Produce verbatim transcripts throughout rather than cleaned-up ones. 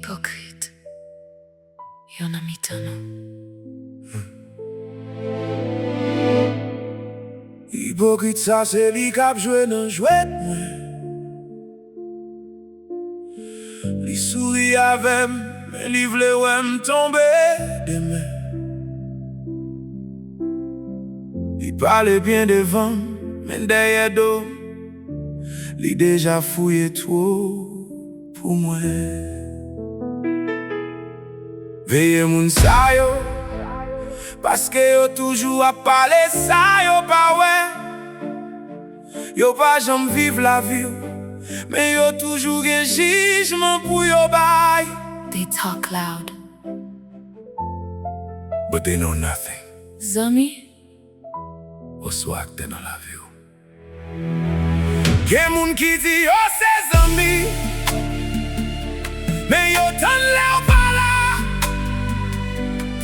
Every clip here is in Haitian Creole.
Ipokrit. Yo nan mitan nou. Ipokrit sa se li k ap jwe nan jwèt mwen. Li souri avè m, men li vle wè m tonbe demen. Li pale byen devan m, men dèyè do m, li deja fouye twou pou mwen. Veye moun sa yo, paske yo toujou ap pale sa yo pa wè. Yo pa janm viv lavi yo, men yo toujou gen jijman pou yo bay. They talk loud. But they know nothing. Zanmi. Oswa aktè nan lavi w. Gen moun ki di yo se zanmi, men yo tann lè w pa la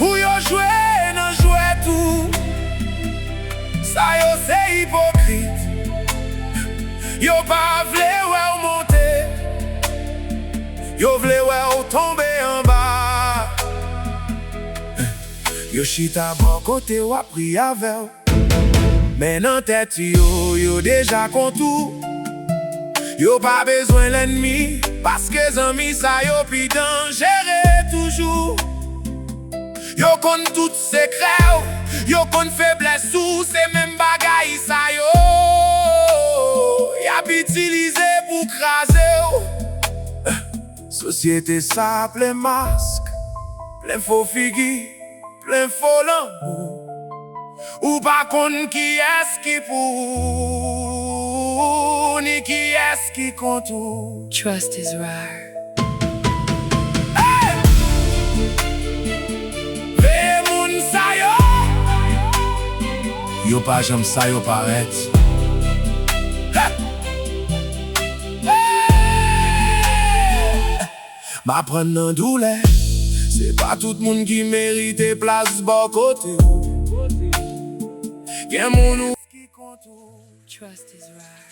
pou yo jwe nan jwèt ou. Sa yo se ipokrit. Yo pa vle wè w monte. Yo vle wè w tonbe anba. Yo chita bò kote w ap ri avè w. Men nan tèt yo, yo deja kont ou. Yo pa bezwen lènmi, paske zanmi sa yo pi danjere toujou. Yo konn tout sekrè w, yo konn feblès ou, se menm bagay sa yo y ap itilize pou kraze w. Sosyete sa plen mask, plen fo figi, plen fo lanmou. Ou pa konn kiyès ki pou ou, ni kiyès ki kont ou. Trust is rare. Hey! Veye moun sa yo. Yo pa janm sa yo parèt. Hey! M aprann nan doulè. Se pa tout moun ki merite plas bò kote w. Gen moun ou ki kont ou. Trust is rare.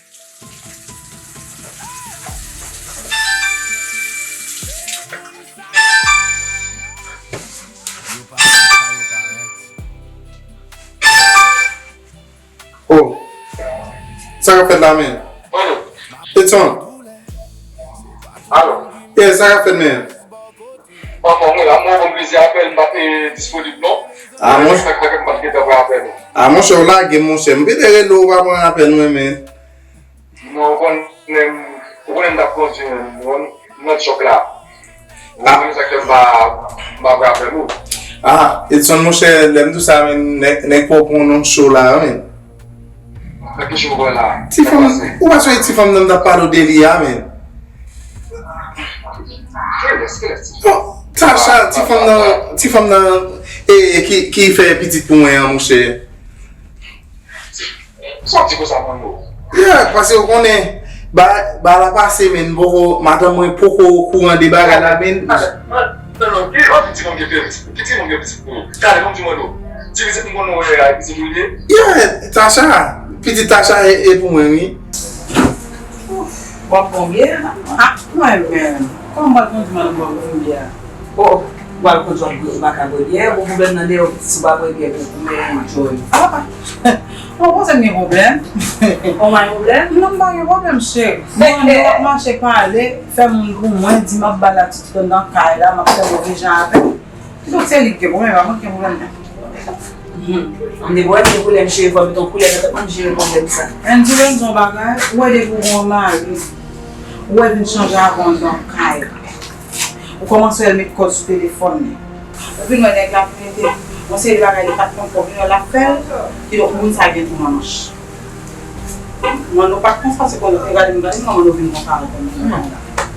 Yo pa konn sa yo parèt. Oh. Sa k ap fèt la, men? Edson. Alo. Yeah, sa k ap fèt, men? Anfòm, wi, la, mwen ban plizyè apèl, m pa te disponib, non. Ah, mon... Sa k fè m pa t gentan pran apèl ou. Ah, monchè, w lage, monchè. M te rele w, ou pa pran apèl mwen, men. Non, ou konnen, ou konnen m t ap kondui, men, m nan chòk la. Ou konprann sa k fè m pa, m pa pran apèl ou. Ah, Edson, monchè, lè m di w sa, men, nèg, nèg pa w pran non cho la, men. Nan ki cho w pran la? Ti fanm, ou pa sonje ti fanm nan m t ap pale w de li a, men. Kilès, kilès ti fanm? Bon, Tacha, ti fanm nan, ti fanm nan, e, e, ki, ki fè pitit pou mwen an, monchè. Sa w di konsa, Manno? Yeah, paske ou konnen, ba, ba la pase, men, m poko, madanm mwen poko okouran de bagay la, men. Madanm, madanm, madanm, ki, ki ti moun ki fè pitit, ki ti moun ki fè pitit pou ou? Gade, ban m di Manno. Ti pitit m konnen w wè a, pitit ou li ye? Yeah, Tacha, pitit Tacha e, e pou mwen, wi. W ap pran byè? Ah, mwen menm. Kòman m pral kondui madanm m pou l pran byè? Oh, ou pral kondui w ap bwè, ou pa ka bwè byè. Bon, pwoblèm nan dèyè w, si w pa bwè byè, pou, pou mwen enjoy. Ah, ah. Bon, ou panse m gen pwoblèm? Ou pa gen pwoblèm? Non, m pa gen pwoblèm, cheri. Mwen, mwen w ap mache pale, fè moun pou mwen, di m ap ba l atitid anndan kay la, m ap fè move jan avè l. Kidonk, se li k gen pwoblèm, e pa mwen ki gen pwoblèm, non. Hmm. Ann di, bon, gen pwoblèm, cheri, fò w met yon koulè nan tèt mwen, m jere pwoblèm sa. Ann di, Lorenzo, yon bagay, ou wè depi w gen yon mari, ou wè vin chanje avè w anndan kay la. Ou kòmanse wè l met kòd sou telefòn li. Ou vin wè nèg la ap mete yon seri de bagay li pa t konn fè, ou vin wè l ap fè l, kidonk moun sa gen twou nan manch. Manno pa t konsa, se konnen, e gade m, gade m, kòman nou vin konsa ankò, menm.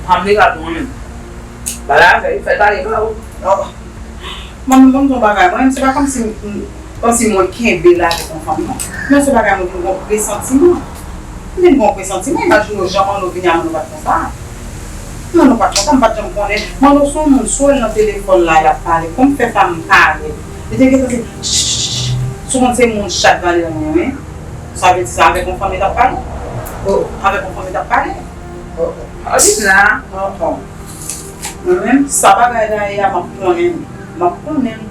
Pa vle gade mwen menm. Bagay a fè, fè bagay pa ou. Oh. Manno, ban m di yon bagay, mwen menm, se pa kòmsi m, m, kòmsi mwen kenbe l avèk yon fanm, non. Men se bagay mwen vin gon presantiman. M vin gon presantiman, imajine w jan Manno vini a Manno pa t konsa. Manno pa t konsa, m pa t janm konnen. Manno se yon moun, sou l nan telefòn la, l ap pale. Kòm fè sa m pale. Li te gentan di, chchchch, sou konn se moun chat vale nan mwen, wi. Sa vle di sa avèk yon fanm li t ap pale? Oh. Avèk yon fanm li t ap pale? Oh, oh. Anpil la. Oh, oh. Mwen menm, sa bagay la ye a, m ap konnen l. M ap konnen l.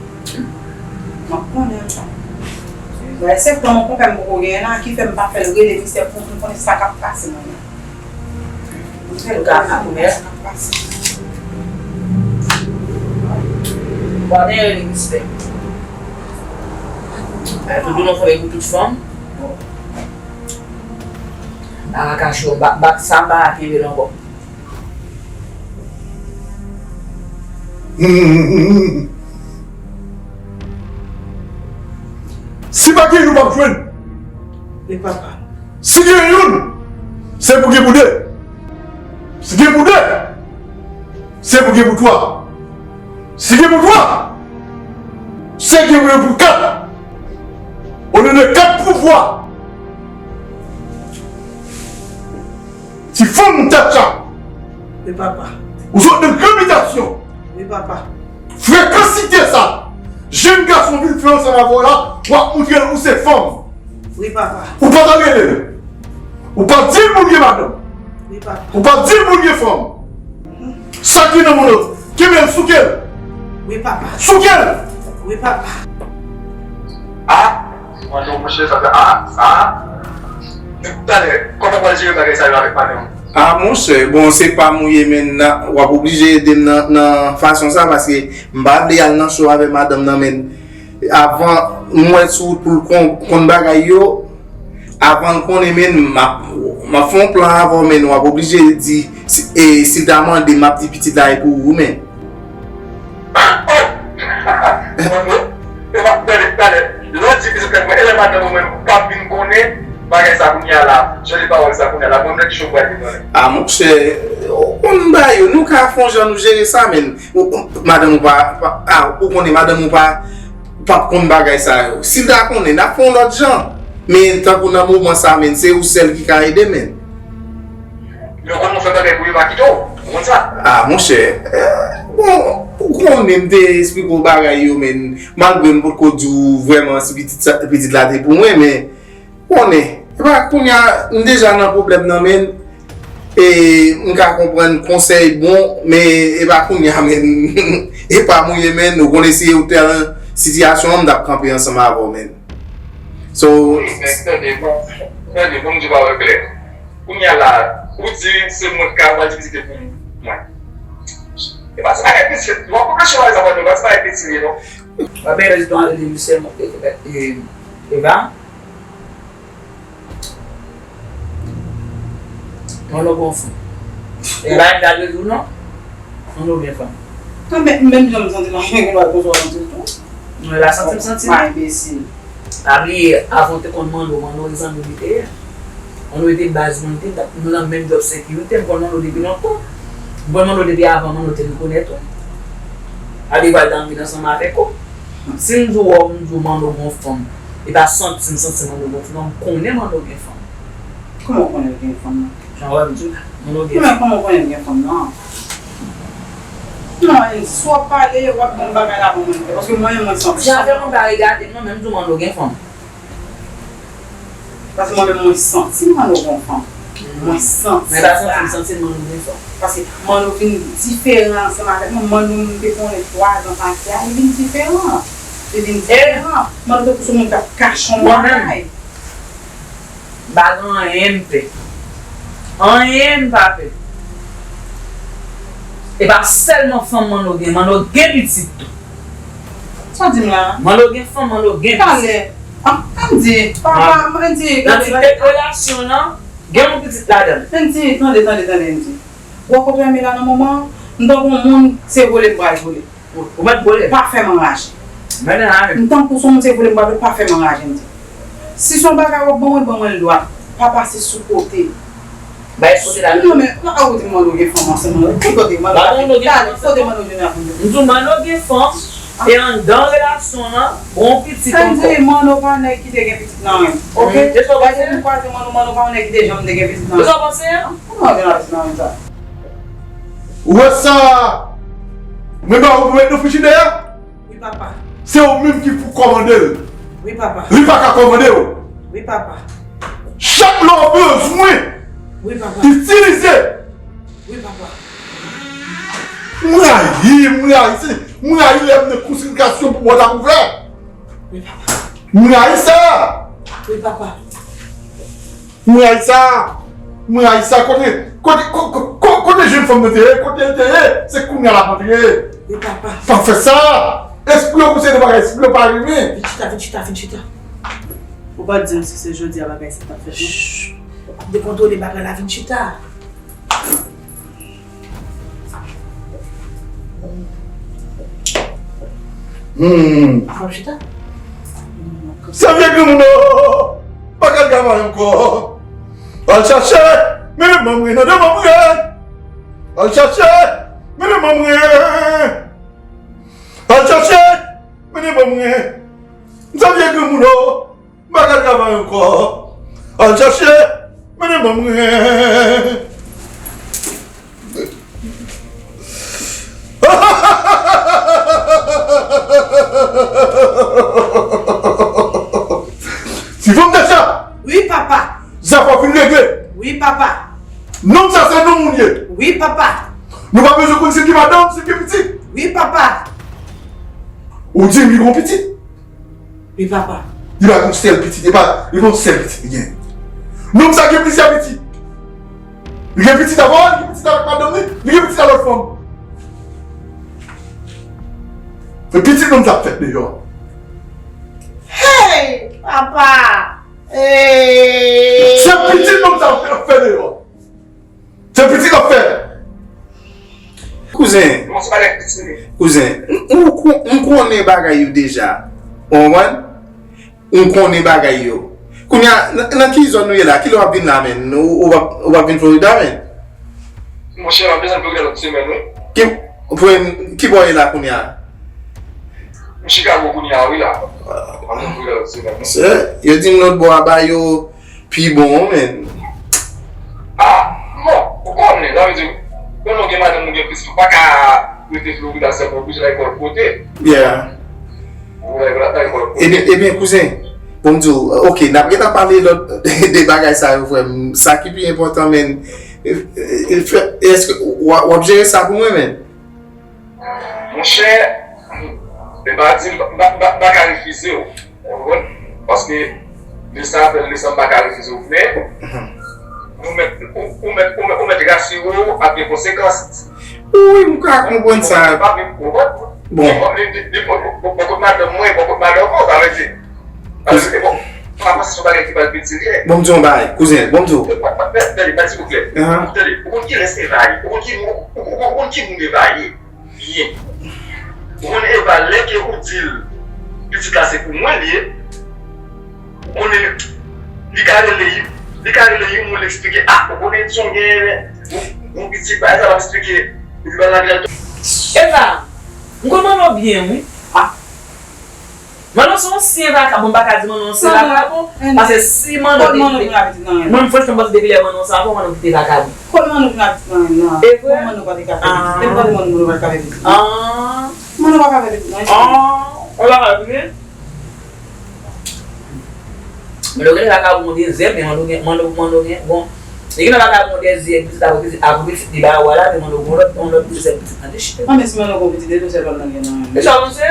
M ap konnen l. Bagay se tan konpè m poko genyen la ki fè m pa fè l rele misye pou m konnen sa k ap pase mwen menm. Pou m fè l konnen sa k ap pase. Bon, ann rele misye. Ay, tout nou fè pou tout fanm. Bon. Marakash yo, m pa, m pa, sa m pa ka kenbe l ankò. Si pa gen youn, w ap jwenn. Wi, papa. Si gen youn, se pou gen pou de. Si gen pou de, se pou gen pou twa. Si gen pou twa, se gen pou kat. Olye de kat pouvwa. Ti fanm tèt chat. Wi, papa. Ou sot nan gran bitasyon. Wi, papa. Frekansite sa, jèn gason vin fè ansanm avè w la, w ap montre l ou se fanm. Wi, papa. Ou pa ta rele l. Ou pa di l pou l gen madanm. Wi, papa. Ou pa di l pou l gen fanm. Sa ki nan moun nan, kenbe l, souke l. Wi, papa. Souke l. Wi, papa. Ah, mwen, non, monchè, sa fè, ah, ah. Talè, kòman w pral jere bagay sa yo avèk madanm ou? Ah, monchè, bon, se pa m ou ye, men w ap oblije ede m nan, nan fason sa, paske m pa vle al nan cho avè madanm nan, men avan m wè sou wout pou l kon, konn bagay yo, avan l konnen, men m ap, m ap fè yon plan avè w, men w ap oblije di, si, e, si l ta mande, m ap di pitit la e pou ou, men. Oh! Mwen, mwen, e pa, tande, tande. Lè w di pitit la, mwen, e lè madanm ou menm p ap vin konnen bagay sa kounye a la, jan de pawòl sa kounye a la, mwen, nèg cho pral vin konnen. Ah, monchè, ou konn bagay yo, nou ka fè yon jan nou jere sa, men. Ou, ou, madanm ou pa, pa, ah, ou konnen madanm ou pa, p ap konn bagay sa yo. Si l ta konnen, n ap fè yon lòt jan. Men tankou nan moman sa, men, se ou sèl ki ka ede, men. Yo konn nou fè bagay pou yo pa kite w. Ou konn sa? Ah, monchè, eh, bon, ou konnen m te esplike w bagay yo, men, malgre m potko di w vrèman si pitit sa, pitit la te pou mwen, men konnen, e pa kounye a, m deja nan pwoblèm nan, men, e m ka konprann konsèy bon, men e pa kounye a, men, e pa mouye, men, ou konnen si ou te nan sitiyasyon an, m t ap kanpe ansanm avè w, men. So, wi, men tande, bon, tande, bon, m di w pawòl klè. Kounye a la, ou di se mwen k al vizite pou mwen. E pa se bagay pitit, w ap pran chwa sa, w ap se bagay pitit li, non. W ap bay rezon ale misye, e, e, e, Eva. Manno gon fanm. E pa gade tou non. Manno gen fanm. Nan men, menm jan m santi nan men gen lwa konsa w ap di tou. Non, la santi m santi. Pa enbesil. Pa bliye, avan w te konn Manno, Manno e zanmi m li te ye. Manno e te baz mwen, li te, nou nan menm job sekirite, m konn Manno depi lontan. M konn Manno depi avan Manno te rekonèt ou. A de pral ta anvi ansanm avèk ou. Si m di w, m di w Manno gon fanm, e pa santi m santi Manno gon fanm, non, m konnen Manno gen fanm. Kòman w konnen l gen fanm nan? Jan w wè m di w la, Manno gen fanm. Men kòman w konnen l gen fanm nan? Non, Andy, si w ap pale, w ap ban m bagay la pou mwen fè. Paske mwen menm mwen santi. Jan fè moun pa regade m non, men m di w Manno gen fanm. Paske mwen menm mwen santi Manno gon fanm. Mwen santi sa. Men pa santi m santi Manno gen fanm. Paske Manno vin diferan ansanm avèk mwen. Manno m te konnen twa zan pase a, li vin diferan. Li vin diferan. Manno tankou se moun k ap kache yon bagay. M pa gen anyen m pè. Anyen m pa pè. E pa sèlman fanm Manno gen, Manno gen pitit tou. Sa w di m la? Manno gen fanm, Manno gen pitit. Talè. An, Andy, papa, Andy, nan ti tèt relasyon nan, gen yon pitit ladan l. Andy, tande, tande, tande, Andy. Ou wè kote w ye la nan moman an, m tankou yon moun, se vole m pral vole. Ou mèt vole. Pa fè m anraje. Mennen la menm. M tankou se yon moun se vole m pa vle, pa fè m anraje m di. Si se yon bagay w ap ban mwen, ban mwen l dwat. Pa pase sou kote. Bay sou kote la. Non, men, a ou di Manno gen fanm ansanm avè l. Ki kote Manno? Ba Manno gen fanm. Kote Manno gen fanm? M di w Manno gen fanm, e anndan relasyon an, gon pitit ankò. Sa vle di Manno pa nèg ki te gen pitit nan men. Oke? Se sa w panse? Lè m kwaze Manno, Manno pa yon nèg ki te janm te gen pitit nan men. Se sa w panse? Kòman gen pitit nan men sa? Ou wè sa? Mwen ba ou pou met nan frijidè a? Wi, papa. Se ou menm ki pou kòmande l. Wi, papa. Li pa ka kòmande w. Wi, papa. Chak lè w bezwen, wi, papa, itilize. Wi, papa. M rayi, m rayi, se, m rayi lè m nan konsilyasyon pou pòt la ouvè. Wi, papa. M rayi sa. Wi, papa. M rayi sa. M rayi sa. Kote, kote, ko-, ko-, ko-, kote jenn fanm nan te ye? Kote l te ye? Se kounye a l ap antre. Wi, papa. Pa fè sa. Espri yo pou se de bagay, espri yo pa renmen. Vin chita, vin chita, vin chita. Ou pa t di m si se jodi a bagay sa t ap fèt, non? Chh. Dekontwole bagay la, vin chita. Hmm. Sa vye granmoun o, pa ka travay ankò. Al chache, mennen ban mwen nan de ban mwen. Al chache, mennen ban mwen. Al chache, mennen ban mwen. Sa vye granmoun o. M pa ka travay ankò. Al chache, mennen ban mwen. Ti fanm Nècha! Wi, papa. Zafè fin regle. Wi, papa. Nonm sa se nonm moun ye. Wi, papa. Nou pa bezwen konn si l gen madanm, si l gen pitit. Wi, papa. Ou di m li gon pitit. Wi, papa. Li pa gon sèl pitit, li pa, li pa yon sèl pitit li gen. Nonm sa gen plizyè pitit. Li gen pitit avè w, li gen pitit avèk madanm li, li gen pitit ak lòt fanm. Se pitit nonm sa ap fè deyò. Hey, papa! Hey! Se pitit nonm sa ap fè deyò. Se pitit ap fè. Kouzen. Kouzen, m, m, m konnen bagay yo deja. Ou konprann? M konnen bagay yo. Kounye a, nan, nan ki zòn nou ye la? Kilè w ap vin la, menn? Ou, ou p ap, ou p ap vin Florida, menn? Monchè, m ap desann Florida lòt semèn, wi. Ki, ki bò w ye la kounye a? M Chicago kounye a, wi, la. M ap vin Florida lòt semèn, wi. Se, yo di m lòt bò a ba yo pi bon, menn. Ah, bon, ou konnen, sa vle di, lè w gen madanm ou gen pitit, ou pa ka rete Florida sèlman, ou oblije al lòt kote. Yeah. Ou al, al lòt kote. Ebyen, ebyen, kouzen, bon, m di w, ok, n ap gentan pale lòt de bagay sa yo, frè m. Sa ki pi enpòtan, menn, e, e, e, frè, èske w, w ap jere sa pou mwen, menn? Monchè, e pa di m pa, m pa, m pa ka refize w. Ou konprann? Paske de sa apèl de sa m pa ka refize w, men ou mèt, ou, ou mèt, ou mèt, ou mèt rasire w ap gen konsekans. Wi, m ka konprann sa. Ou konprann? Bon. Li, li, li, li, bò, bò, bò kot madanm mwen, bò kot madanm mwen, sa vle di. Sa vle di, bon, pa panse se yon bagay ki pral piti vre. Bon, m di w yon bagay, kouzen, bon, m di w. Tande, tande, tande, silvouplè. Tande, ou konn kilès Eva ye? Ou konn ki, ou, ou, ou, ou konn ki moun Eva ye? Byen. Ou konn Eva, lè ke ou di l, pitit la se pou mwen li ye, ou konnen li ka rele, li ka rele yon moun, li eksplike, ah, ou konnen Edson gen yon, yon pitit, bagay sa l ap eksplike, epi ba l lage l. Eva, m konn manman w byen, wi. Ah. Manno se yon ansyen vakabon, m pa ka di Manno ansyen vakabon, paske si Manno te, mwen franchman panse depi lè Manno sa ankò, Manno kite vakabon. Kot Manno vin ak ti manman nan? E vre? Manno pa te ka fè pitit. Depi lè Manno pa te ka fè pitit. Ah. Manno pa ka fè pitit, non. Ah. Ou pa ka fè pitit? Manno gen vakabon de zè, men Manno gen, Manno, Manno gen, bon. Li gen vakabon de zè, pitit apre pitit, apre pitit, li ba wa la, men Manno gen lòt, yon lòt de zè pitit nan de chita. Ah, men si Manno gon pitit, e de zè pa nan gen nan. E sa w panse?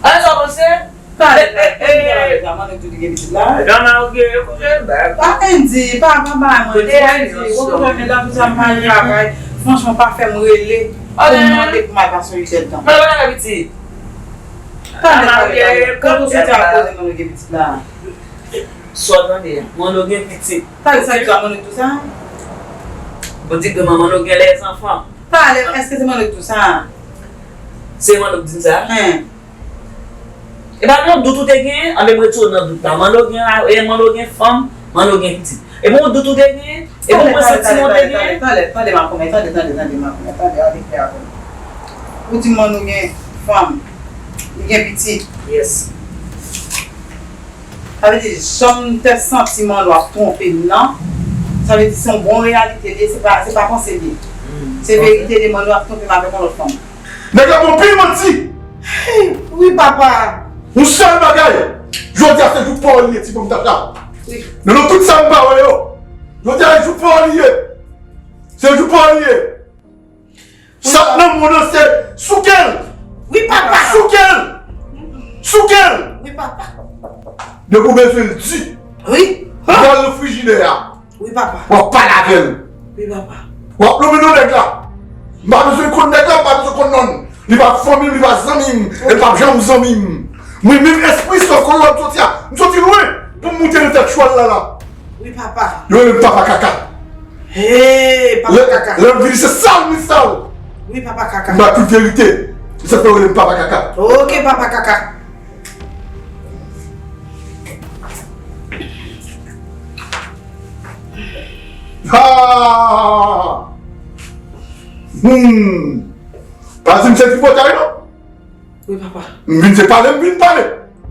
A, sa w panse? Pale, pale, pale, pale, Manno tou li gen pitit la. Jan nan ou gen, kote, ba. Pa Andy, pa, pa, pa, mwen, pa Andy, ou konnen la, tout sa, m pa travay. Franchman, pa fè m rele pou m mande pou m al pase yon itèl tan. Manno pa ka fè pitit. Pale, pale, pale. Kote ou soti a koze Manno gen pitit la? Sa w tande a, Manno gen pitit. Pale, sa ki sa Manno di sa? Bon, di granman Manno gen lèzanfan. Pale, èske se Manno ki di sa? Se Manno ki di m sa? Hen. E pa nan dout ou te genyen, anben m retire w nan dout la. Manno gen, e Manno gen fanm, Manno gen pitit. E bon dout ou te genyen, e bon mwen santi mwen te genyen. Tande, tande, tande, makomè, tande, tande, tande, makomè, tande, ale klè avè m. Ou di Manno gen fanm, li gen pitit. Yes. Sa vle di, jan m te santi Manno ap twonpe m nan, sa vle di se yon bon reyalite li ye, se pa, se pa panse li ye. Se verite li ye, Manno ap twonpe m avèk yon lòt fanm. Nèg la bon pil manti. Wi, papa. Yon sèl bagay, jodi a se jou pa w li ye, ti fanm Nècha. Wi. Nan tout sa m pa wè yo, jodi a se jou pa w li ye. Se jou pa w li ye. Sa k nan men w nan se souke l. Wi, papa. Souke l. Souke l. Wi, papa. Depi w bezwen l di. Wi. Ba l nan frijidè a. Wi, papa. W ap pale avè l. Wi, papa. W ap lonmen non nèg la. M pa bezwen konn nèg la, m pa bezwen konn non l. Li pa fanmi m, li pa zanmi m, e l p ap janm zanmi m. Mwen menm espri sa w konn la m soti a, m soti lwen pou m moute nan tèt chwal la la. Wi, papa. Yo rele m papa kaka. Hey, papa kaka. Lè m vini se sal mwen sal. Wi, papa kaka. M ba tout verite. Se sa k fè yo rele m papa kaka. Ok, papa kaka. Ha! Hmm. Pa di m se tripotay non. Wi, papa. M vin se pale, m vin pale.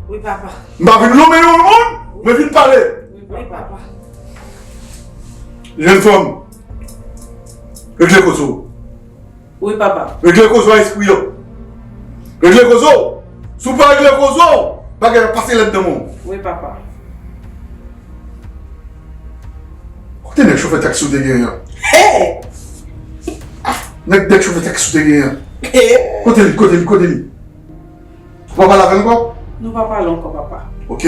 Wi, papa. M pa vin lonmen yon moun, mwen vin pale. Wi, papa. Jèn fanm, regle koze w. Wi, papa. Regle koze w a espri an. Regle koze w. Si w pa regle koze w, bagay ap pase lèd nan men w. Wi, papa. Kote nèg chofè taksi w te genyen an? Hey! Nèg, nèg chofè taksi w te genyen an? Hey! Kote li, kote li, kote li? Ou pa pale avè l ankò? Nou pa pale ankò, papa. Ok.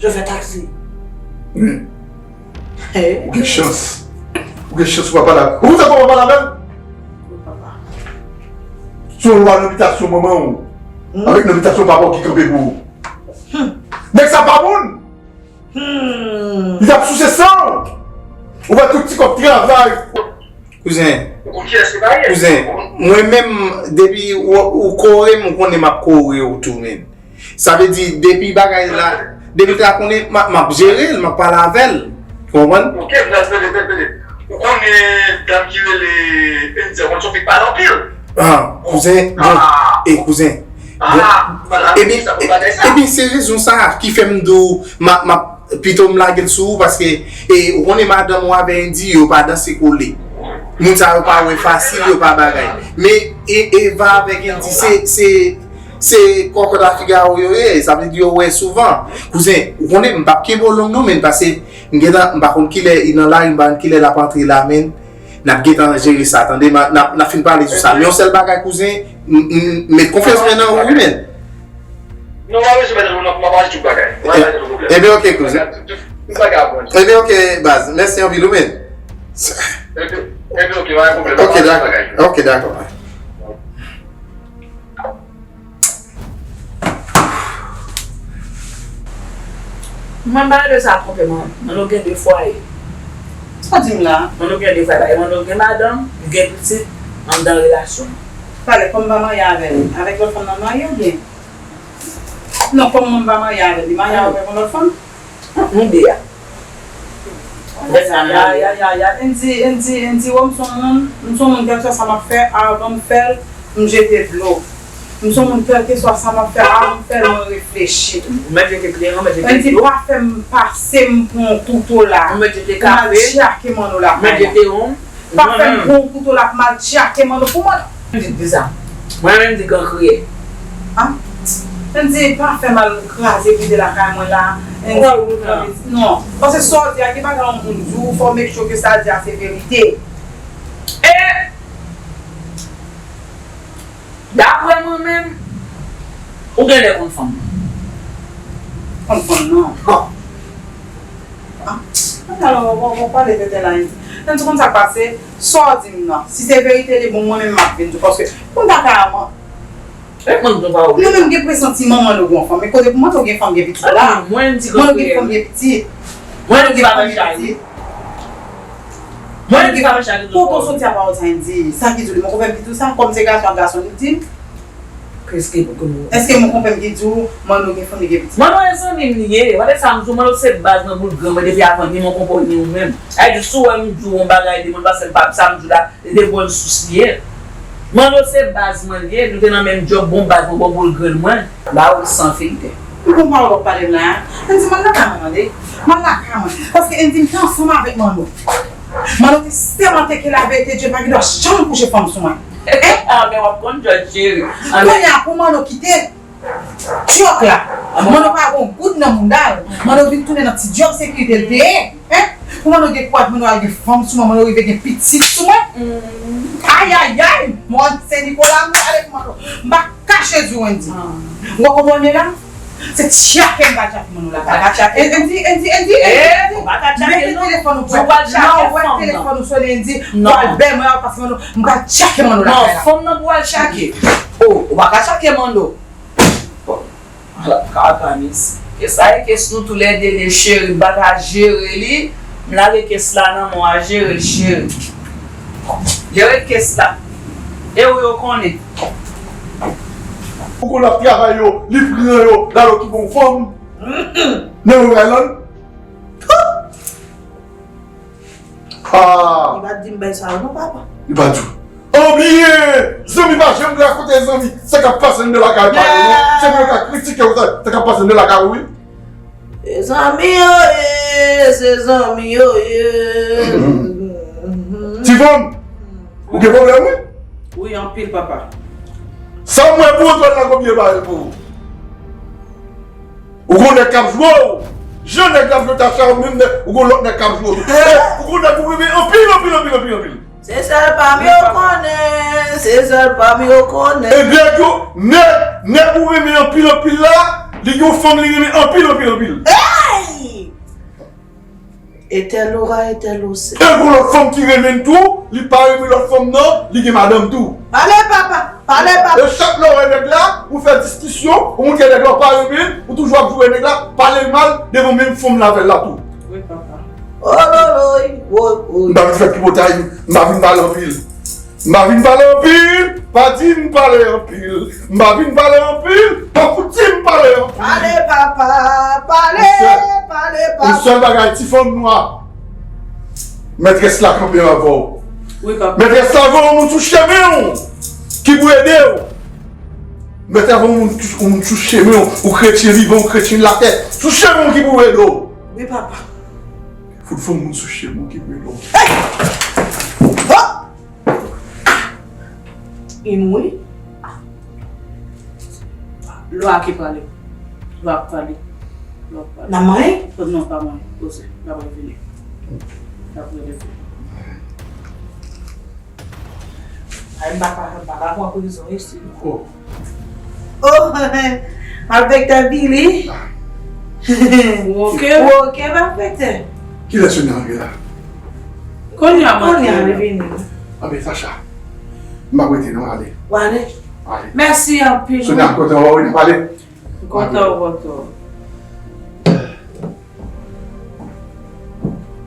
Chofè taksi. Wi. Hey. Ou gen chans. Ou gen chans ou pa pale avè l. Ou konn sa ou pa pale avè l? Wi, papa. Se yon lwa nan bitasyon manman w. Hmm. Avèk nan bitasyon papa w ki kanpe pou ou. Hmm. Nèg sa pa moun! Hmm. Li t ap souse san w. Ou wè tout ti kòb travay. Kouzen. Kouzen, mwen menm, depi ou, ou kore m, ou konnen m ap kore w tou, menm. Sa vle di, depi bagay la, depi l la konnen, m ap, m ap jere l, m ap pale avè l. Ou konprann? Ok, tande, tande, tande. Ou konnen dam ki rele Endy a, ou konn se yon fi k pale anpil. Ah, kouzen, bon, e kouzen. Bon, ebyen, ebyen, se rezon sa a ki fè m di w, m ap, m ap, pito m lage l sou ou, paske, e, ou konnen madanm ou avè Endy, yo pa danse kole. Moun sa yo pa wè fasil, yo pa bagay. Men, e, Eva avèk Endy, se, se, se kòkòt a Figaro yo ye, sa vle di yo wè souvan. Kouzen, ou konnen, m p ap kenbe w long non, men pase, m gentan, m pa konn kilè li nan lari, m pa konn kilè l ap antre la, men n ap gentan jere sa, tande, n ap, n ap fin pale sou sa. Men yon sèl bagay, kouzen, m, m, met konfyans mwen nan ou, wi, men. Non, w a bezwen mete nou nan, m ap aji tout bagay. W a mete nou pwoblèm. Ebyen, ok, kouzen. Tout, tout bagay ap bon. Ebyen, ok, baz. Mèsi anpil, ou menm. Ebyen, ebyen, ok, pa gen pwoblèm. Ok, dakò. Ok, dakò. Mwen pa rete sa twonpe mwen. Mwen nou gen de fwaye. Sa w di m la? Mwen nou gen de fwaye. Mwen nou gen madanm, nou gen pitit, anndan relasyon. Pale, kòm m pa marye avè l, avèk lòt fanm nan marye oubyen? Non, kòm mwen m pa marye avè l, li marye avèk yon lòt fanm? Ant nou de a. Ya, ya, ya, ya, ya. Endy, Endy, Endy, wè m se yon moun, m se yon moun kèlkeswa sa m ap fè, avan m fè l, m jete dlo. M se yon moun kèlkeswa sa m ap fè, avan m fè l, mwen reflechi. Mwen jete kleren, mwen jete dlo. Endy, pa fè m pase m pou yon kouto la. Mwen jete kafe. Pou m al tchake manno lakay la. Mwen jete wonm. Pa fè m pran yon kouto la pou m al tchake manno pou mwen. Di, di sa. Mwen menm di gran kriye. Ah? Endy, pa fè m al kraze vide lakay mwen la. Endy, non. Paske sa w di a, gen bagay yon moun di w, fò w make sure ke sa l di a se verite. E, daprè mwen menm, ou genlè konn fanm nan. Konn fanm nan. Bon. Ah, alò, w, w, w pale tenten la, Endy. Endy, ou konn sa k pase? Sa w di m nan, si se verite li bon, mwen menm m ap vin tou, paske pou m ta ka, mwen menm gen presantiman manno gen yon fanm, men kote pou manno gen fanm gen pitit la? Manno gen fanm gen pitit. Manno gen fanm gen pitit. Manno gen fanm. Kote w soti a pawòl sa, Endy? Sa ki di w li, mon konpè m ki di w sa, kòm se gason ak gason li di l? Èske, èske mon konpè m ki di w manno gen fanmi gen pitit? Manno e zanmi m li ye. Wè sa m di w, manno se baz mwen boul grenn mwen depi avan ni mon konpè ni ou menm. Sa vle di si w wè m di w yon bagay de moun pase m pa sa m di w la, se de bòn sous li ye. Manno se baz mwen li ye, nou te nan menm djòb, bon baz mwen, bon boul grenn mwen. Ba ou san filtè. Ou konprann w ap pale m la? Endy, m al lakay mwen tande. M al lakay mwen. Paske Endy, m te ansanm avèk manno. Manno te sèmante ke laverite Dye pa gen dwa janm kouche fanm sou mwen. Hein? Ah, men w ap konn Djòj cheri. Kounye a pou manno kite djòb la. Manno pa gen yon goud nan mouda l. Manno vin tounen nan ti djòb sekirite l te ye. Hein? Pou manno gen kwad, manno al gen fanm sou mwen, manno rive gen pitit sou mwen. Ayayay! Mwen se Nicolas, m ale pou Manno. M pa kache di w, Wendy. Ou konprann, medam? Se tchake m pa tchake Manno lakay. Pa tchake. Wendy, Wendy, Wendy, Wendy. Ou pa ka tchake, non. Mete telefòn ou. Ou pral tchake fanm nan. Telefòn ou sone, Wendy. Non. Ou al bè mwen, pase Manno. M pa tchake Manno lakay la. Non, fanm nan pou al tchake. Oh, ou pa ka tchake Manno. Bon, ala kaka, mesye. Kes sa e kes nou toulède, cheri. M pa ka jere li. M lage kes la nan men w, a jere l, cheri. Jere kes la. E ou yo konnen. Ou konn ap travay yo, li pran yo, l al okipe yon fanm. Nan Long Island. Ah! Li pa t di m bay sa yo non, papa. Li pa di w. Anbyen! Zanmi pa janm rakonte zanmi sa k ap pase anndan lakay pa yo, non. Se pou yo ka kritike w sa, sa k ap pase anndan lakay ou, wi. Se zanmi yo ye, se zanmi yo ye. Ti fanm, ou gen pwoblèm, wi. Wi, anpil, papa. Sa m wè pou ou, twal la konbyen barèl pou ou? Ou gon nèg k ap jwe w. Jan nèg la jwe Tacha, ou menm nèg, ou gon lòt nèg k ap jwe w tou. Eh, ou gon nèg ou renmen anpil, anpil, anpil, anpil, anpil. Se sèl pa m yo konnen, se sèl pa m yo konnen. E nèg yo, nèg, nèg ou renmen anpil, anpil la, li gen yon fanm li renmen anpil, anpil, anpil. Hey! Etèl ora, etèl ose. E gon lòt fanm ki renmen l tou, li pa renmen lòt fanm nan, li gen madanm tou. Pale, papa, pale, papa. E chak lè w wè nèg la, ou fè diskisyon, ou montre nèg la ou pa renmen l, ou toujou ap joure nèg la, pale l mal devan menm fanm la avè l la tou. Wi, papa. Ololoy, woy, woy. M pa vin fè tripotay, m pa vin pale anpil. M pa vin pale anpil, pa di m pale anpil. M pa vin pale anpil, pa fout di m pale anpil. Pale, papa, pale, pale, papa. Yon sèl bagay, ti fanm nwa. Mètrès la kanpe avè w. Wi, papa. Mètrès la voye yon moun sou chemen w ki pou ede w. Mètrès la voye yon moun, yon moun sou chemen w, ou kretyen vivan, ou kretyen latè. Sou chemen w ki pou ede w. Wi, papa. Fout voye yon moun sou chemen w ki pou ede w. Hey! Oh! Li mouri? Lwa ki pale. Lwa ap pale. Lwa ap pale. N ap manyen? Non, pa manyen. Poze. L ap revini. L ap revini. Ay, m pa ka, m pa ka pran prizon isi. Oh. Oh, malfektè Billy. Ou oke? Ou oke, malfektè? Kilè Sonia rive la? Kounye a, kounye a, li vini. Anben, Sacha, m ap rete non, ale. W ale? Ale. Mèsi anpil. Sonia, kontan wè w, wi, n ap pale. M kontan wè w tou.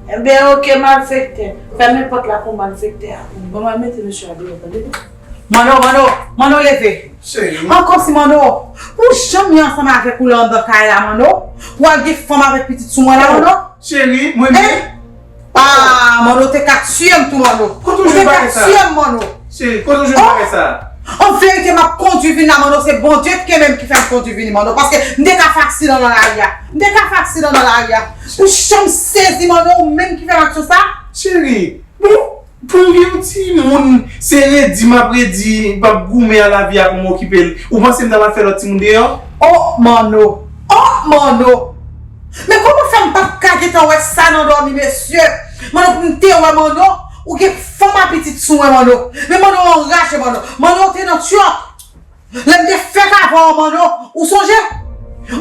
Enben, oke, malfektè. Fèmen pòt la pou malfektè a. Bon, m al mete mesye a deyò, tande? Manno, Manno, Manno, leve. Cheri. Ankò si Manno, ou janm ye ansanm avèk ou la anndan kay la, Manno? Ou al gen fanm avèk pitit sou mwen la, Manno? Cheri, mwen menm? Ah, Manno, ou te ka tiye m tou, Manno. Ou te ka tiye m, Manno. Cheri, kote w jwenn bagay sa? An verite, m ap kondui vin la, Manno. Se Bondye ki menm ki fè m kondui vini, Manno. Paske m te ka fè aksidan nan lari a. M te ka fè aksidan nan lari a. Ou janm sezi, Manno, ou menm ki fè m aksyon sa? Cheri, bon, pou yon timoun, se redi m ap redi, m ap goumen a lavi a pou m okipe l. Ou panse m ta pral fè lòt timoun deyò? Oh, Manno! Oh, Manno! Men kòman fè m pa t ka gentan wè sa nan dòmi, mesye? Manno, pou m te wè, Manno, ou gen fanm a pitit sou mwen, Manno. Men Manno anraje, Manno. Manno, ou te nan tchòk. Lè m te fèk avè w, Manno, ou sonje?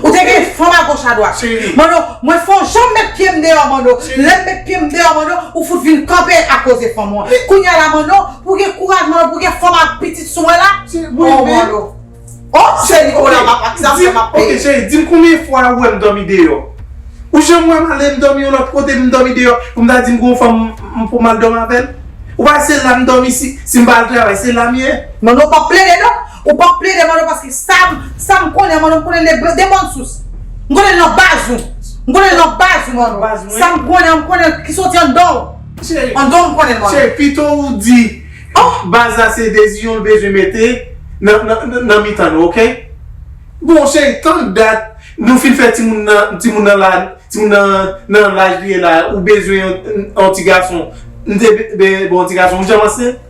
Ou te gen fanm a goch a dwat. Cheri. Manno, mwen fè w janm met pye m deyò, Manno. Cheri. Lè m met pye m deyò, Manno, ou fout vin kanpe ak koze fanm ou an. Kounye a la, Manno, pou w gen kouraj, Manno, pou w gen fanm ak pitit sou mwen la. Cheri, mwen menm. Oh, Manno. Oh, se Nicolas m ap ak sa, se m ap peye. Ok, cheri, di m konbyen fwa ou wè m dòmi deyò? Ou janm wè m ale m dòmi yon lòt kote, m dòmi deyò, pou m ta di m gon fanm m pou m al dòmi avè l? Ou pa se la m dòmi, si, si m pa al travay, se la m ye? Manno, ou p ap plede non. Ou p ap plede, Manno, paske sa m, sa m konnen, Manno, m konnen de, de bòn sous. M konnen nan baz ou. M konnen nan baz ou, Manno. Baz mwen? Sa m konnen, m konnen ki soti anndan w. Cheri, anndan w, m konnen, Manno. Cheri, pito ou di, oh, baz la se Dezi yon l bezwen mete nan, nan, nan, nan mitan nou, ok? Bon, cheri, tann dat nou fin fè timoun nan, timoun nan la, timoun nan, nan laj li ye la, ou bezwen yon, yon ti gason. M te be-, be-, bon, yon ti gason, ou janm ansent?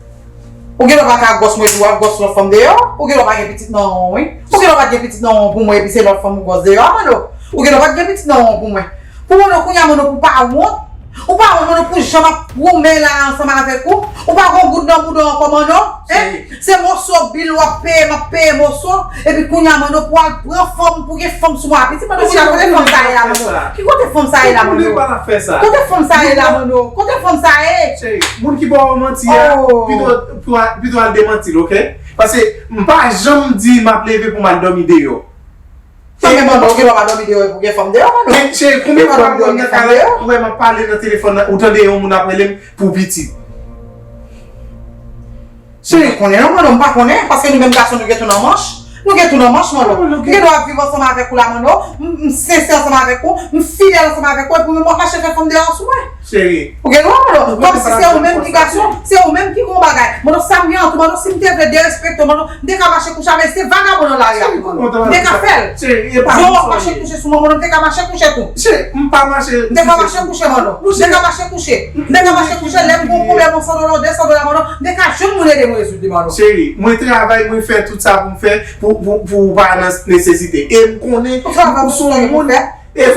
Ou gen dwa pa ka gwòs mwen epi w ap gwòs lòt fanm deyò. Ou gen dwa pa gen pitit nan ren w, wi. Ou gen dwa pa t gen pitit nan ren w pou mwen epi se lòt fanm ou gwòs deyò a, Manno. Ou gen dwa pa t gen pitit nan ren w pou mwen. Pou Manno, kounye a, Manno, pou pa wont, Ou pa wè, Manno, pou jan m ap goumen la ansanm avèk ou? Ou pa gon goud nan bouda w ankò, Manno? Hein? Se moso bil w ap peye, m ap peye moso. Epi kounye a, Manno, pou al pran fanm, pou gen fanm sou mwen. Piti, Manno, kounye a, kote fanm sa ye la, Manno? Ki kote fanm sa ye la, Manno? Kote fanm sa ye la, Manno? Kote fanm sa ye? Cheri, moun ki ba w manti a, pito, pito, pito al demanti l, oke? Paske m pa janm di m ap leve pou m al dòmi deyò. Fanm, men Manno, ou gen dwa pa dòmi deyò epi w gen fanm deyò, Manno. Men cheri, konbyen fwa m nan kay la, ou wè m ap pale nan telefòn nan, ou tande yon moun ap rele m pou pitit? Cheri, konnen non, Manno, m pa konnen, paske nou menm gason, nou gen tou nan manch. Nou gen tou nan manch, Manno. Nou gen dwa ap viv ansanm avèk ou la, Manno. M, m sensè ansanm avèk ou, m fidèl ansanm avèk ou, epi ou menm w ap mache fè fanm deyò sou mwen. Cheri. Ou gen dwa, Manno. Kòmsi se ou menm ki gason, se ou menm ki gon bagay. Manno, sa m gen an tou, Manno, si m te vle derespekte w, Manno, m te ka mache kouche avè se vagabon nan lari a tou, Manno. M te ka fè l. Jan w ap mache kouche sou mwen, Manno, m te ka mache kouche tou. Cheri, m pa mache. M te ka mache kouche, Manno. M te ka mache kouche. M te ka mache kouche, lè m gon pwoblèm, yon san dola, de san dola, Manno, m te ka jwenn moun ede m rezoud li, Manno. Cheri, mwen travay, mwen fè tout sa pou m fè, pou, pou, pou ou pa nan nesesite. E m konnen ou se yon moun, e ou,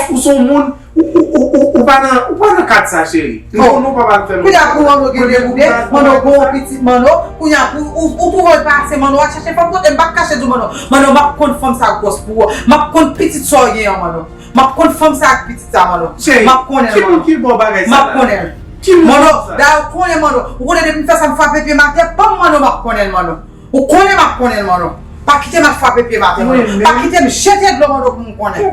ou se yon moun, ou, ou, ou, ou, ou pa nan, ou pa nan kad sa, cheri. M konnen ou pa pral fè lòt. Kounye a pou Manno gen de boude, Manno gon yon pitit, Manno, kounye a pou ou, ou twouve l pa ase, Manno, w al chache fanm kote, m p ap kache di w, Manno. Manno, m ap konn fanm sa gwòs pou ou. M ap konn pitit sa w gen an, Manno. M ap konn fanm sa ak pitit sa, Manno. M ap konnen l, Manno. Ki moun ki ba w bagay sa la? M ap konnen l. Ki moun sa? Manno, dayè ou konnen, Manno. Ou konnen depi m fè sa m frape pye m atè, panm, Manno, m ap konnen l, Manno. Ou konnen m ap konnen l, Manno. Pa kite m al frape pye m atè, Manno. Pa kite m jete dlo, Manno, pou m konnen.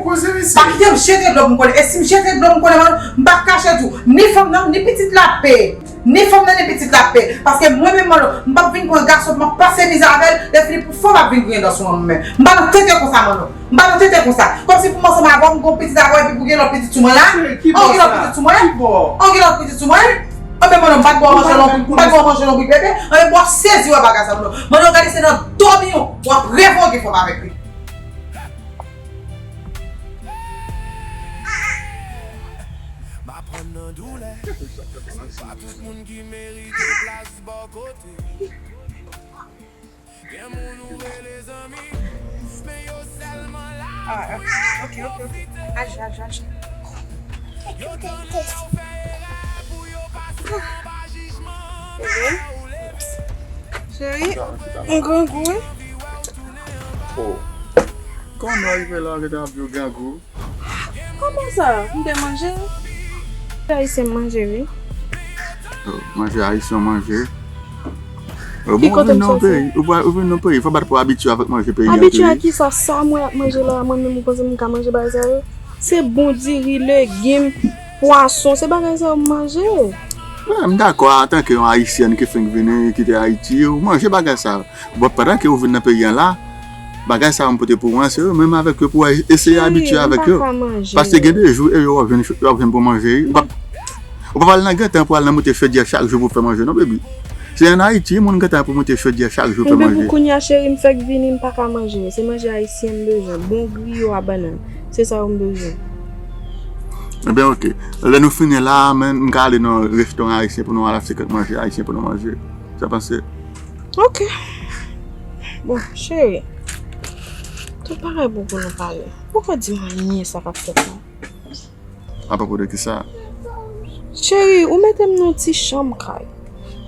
Pa kite m jete dlo pou m konnen. E si m jete dlo pou m konnen, Manno, m p ap kache tou. Ni fanm nan, ni pitit la ap peye. Ni fanm nan, ni pitit la ap peye. Paske mwen menm, Manno, m p ap vin pran gason pou m ap pase mizè avè l, lè fini pou fanm ap vin griyen dan sou mwen, mwen menm. M pa nan tenten konsa, Manno. M pa nan tenten konsa. Kòmsi pou m ansanm avè w, m gon pitit avè w, epi pou gen lòt pitit sou mwen la? An, ou gen lòt pitit sou mwen? An, ou gen lòt pitit sou mwen? Anben, Manno, m pa t ba w manje lonbrik, m pa t ba w manje lonbrik bebe. Anben, w ap sezi wè bagay sa, Manno. Manno, gade, se nan dòmi w, w ap reve w gen fanm avèk li. M aprann nan doulè. Se pa tout moun ki merite plas bò kote. Gen moun ou rele zanmi, men yo sèlman la pou yo pwofite. Al jwe, al jwe, al jwe. Yo tann lè w fè erè pou yo pase anba jijman. Cheri, m grangou wi. Oh. Kòman w rive la, w gentan ap di w grangou? Kòman sa? M te manje. Manje ayisyen m manje wi. Oh, manje ayisyen w manje? Oh, bon, ou vin nan yon peyi, ou vin nan yon peyi, fò w pa t pou abitye avèk manje peyi an tou wi. Abitye a kisa? Sa mwen ap manje la, mwen menm ou panse m ka manje bagay sa yo? Se bon diri, legim, pwason, se bagay sa yo m manje. Wi, m dakò, antanke yon ayisyèn ki fenk vini, kite Ayiti, ou manje bagay sa yo. Bon, pandan ke ou vin nan peyi an la, bagay sa yo m pote pou ou an, se yo menm avèk yo pou w eseye abitye avèk yo. Paske gen de jou, e yo w ap jwenn, w ap jwenn pou manje. Ou p ap, ou p ap al nan gentan pou al nan moute chodyè chak jou pou fè manje, non, baby. Se an Ayiti, moun gentan pou moute chodyè chak jou fè manje. Enben, pou kounye a, cheri, m fèk vini, m pa ka manje. Se manje ayisyen m bezwen. Bon griyo a bannann. Se sa yo m bezwen. Enben, oke. Lè nou fini la, men, m ka ale nan restoran ayisyen pou nou al achte kèk manje ayisyen pou nou manje. Sa panse? Ok. Bon, cheri. Tout bagay bon pou nou pale. Ou ka di m anyen sa k ap fèt la? Apwopo de kisa? Cheri, ou mete m nan yon ti chanm kay.